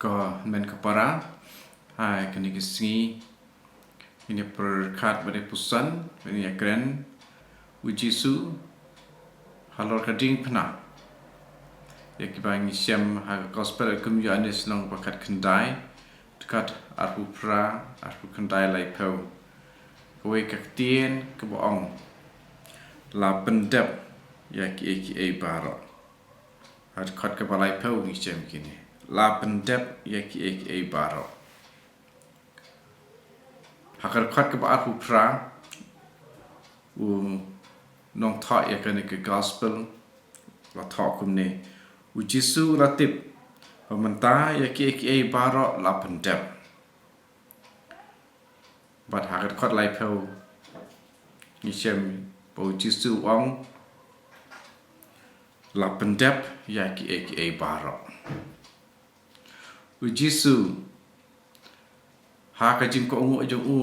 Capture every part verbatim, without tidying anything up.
Ko men ka para, ha kane ka sngi, ngin ïa pyrkhat bad ïa puson, bad ngin ïa kren, u Jisu, halor ka diengphna. Ïa kiba ngi shem ha ka gospel kum u Ïoannis lynnong ba khatkhyndai, dkhot arphew phra, arphew khyndai, laiphew. Kawei ka ktien kaba ong, la pyndep ïa kiei kiei baroh. Ha dkhot kaba laiphew ngi shem kine, la pyndep ïa kiei kiei baroh. Ha ka dkhot kaba arphew phra, u nongthoh ïa kane ka gospel, la thoh kumne. U Jisu la tip ba mynta ïa kiei kiei baroh la pyndep. Bad ha ka dkhot laiphew ngi shem ba u Jisu u ong, la pyndep ïa kiei kiei baroh. U Jisu, ha ka jingkohnguh jong u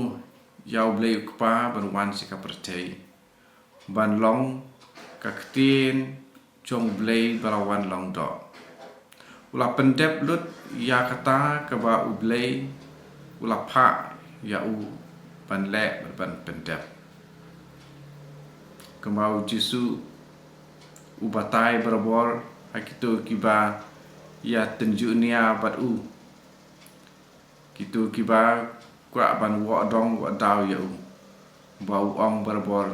ïa u Blei u Kpa ban wan sha ka pyrthei, ban long ka ktien jong u Blei ba la wan long doh, u la pyndep lut ïa kata kaba u Blei u la phah ïa u ban leh bad ban pyndep. Kumba u Jisu u batai barabor ha kito kiba ïa tynjuh nia bad u, kito kiba kwah ban woh dong woh daw ïa u, ba u ong barabor,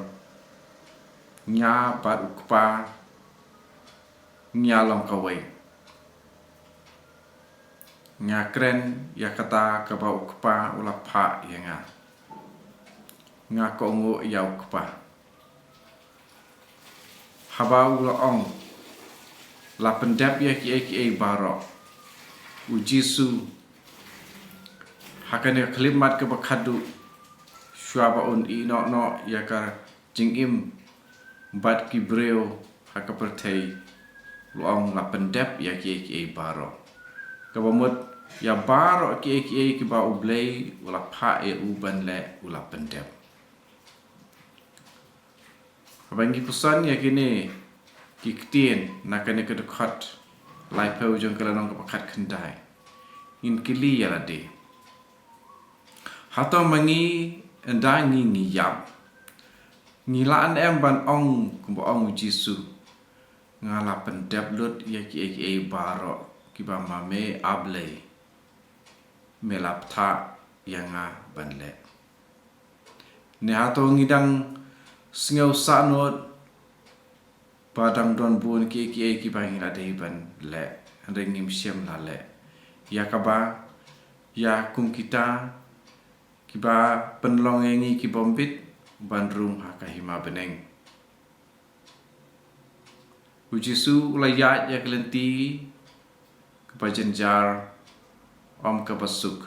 nga bad u Kpa ngi ïa long kawei. Nga kren ïa kata kaba u Kpa u la phah ïa nga. Nga kohnguh ïa u Kpa. Haba u la ong, la pyndep ïa kiei kiei baroh, u Jisu, ha kane ka khyllipmat kaba khatduh, shuwa ba un ïehnoh noh ïa ka jingim bad ki briew ha ka pyrthei, u la ong, la pyndep ïa kiei kiei baroh. Kaba mut ïa baroh kiei kiei kiba u Blei u la phah ïa u ban leh, u la pyndep. Haba ngi puson ïa kine ki ktien na kane ka dkhot laiphew jong ka lynnong kaba khatkhyndai, ngin kylli ïa lade, hato ma ngi, ynda ngi, ngi ïap, ngi lah ne em ban ong kumba ong u Jisu, nga la pyndep lut ïa kiei kiei baroh kiba ma me, A Blei, me la phah ïa nga ban leh? Ne hato ngi dang sngew sahnud ba dang don bun kiei kiei kiba ngi la dei ban leh, hynrei ngim shym la leh? Ïa kaba, ïa kum kita kiba pynlong ïa ngi ki bym bit ban rung ha ka hima bneng. U Jisu u la ïaid ïa ka lynti kaba jynjar, ym kaba suk,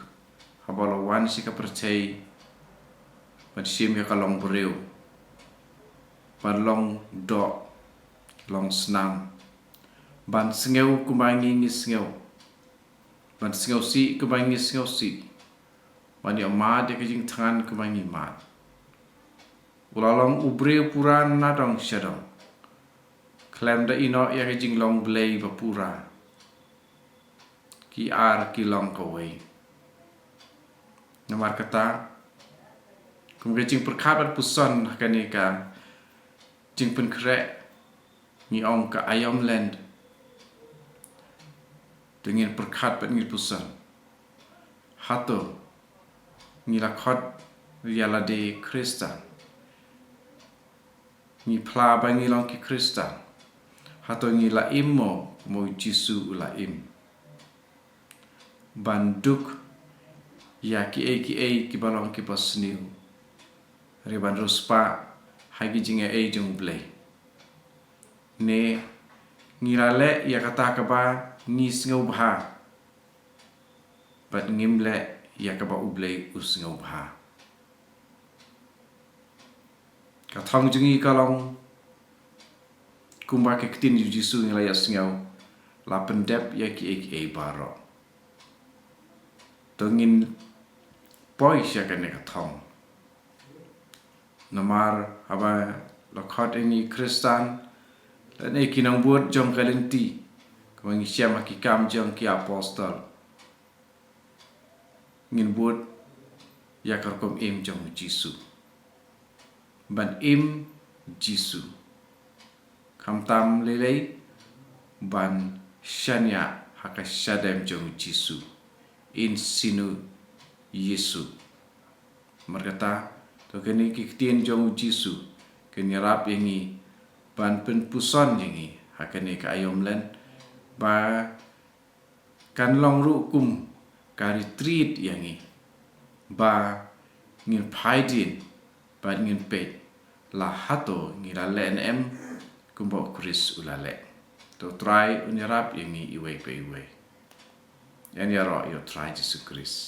haba u la wan sha ka pyrthei ban shim ïa ka long briew, ban long doh, long snam, ban sngew kumba ngi, ngi sngew, ban sngewsih kumba ngi sngewsih, ban ïoh mad ïa ka jingthngan kumba ngi mad. U la long u briew pura nadong shadong, khlem da ïehnoh ïa ka jinglong Blei ba pura. Ki ar ki long kawei. Namar kata, kum ka jingpyrkhat bad puson ha kane ka jingpynkhreh, ngi ong ka Aïom Lent, to ngin pyrkhat bad ngin puson, hato ngi la khot ïa lade Khristan? Ngi phla ba ngi long ki Khristan. Hato ngi la im mo, mo Jisu u la im, ban duk ïa kiei kiei kiba long kiba sniew, hynrei ban riewspah ha ki jingaiei jong U Blei? Ne ngi la leh ïa kata kaba ngi sngewbha, bad ngim leh ïa kaba U Blei u sngewbha? Ka thong jong ngi ka long kumba ki ktien U Jisu ngi la ïa sngew, la pyndep ïa kiei kiei baroh. To ngin poi sha kane ka thong. Namar haba la khot ïa ngi Khristan, lane ki nongbud jong ka lynti, kumba ngi shem ha ki Kam jong ki Apostol, Ngin bud ïa ka rukom im jong u Jisu. Ban im Jisu. Khamtam lei lei ban shaniah ha ka shadem jong u Jisu. In sinu Jisu. Namar kata, to kine ki ktien jong u Jisu kin ïarap ïa ngi ban pynpuson ïa ngi ha kane ka aïom Lent ba kan long ruh kum ka retreat ïa ngi ba ngin phai dien bad ngin peit la hato ngi la leh ne em kumba u Khrist u la leh. To u Trai un ïarap ïa ngi iwei pa iwei. Yn ïaroh ïa u Trai Jisu Khrist.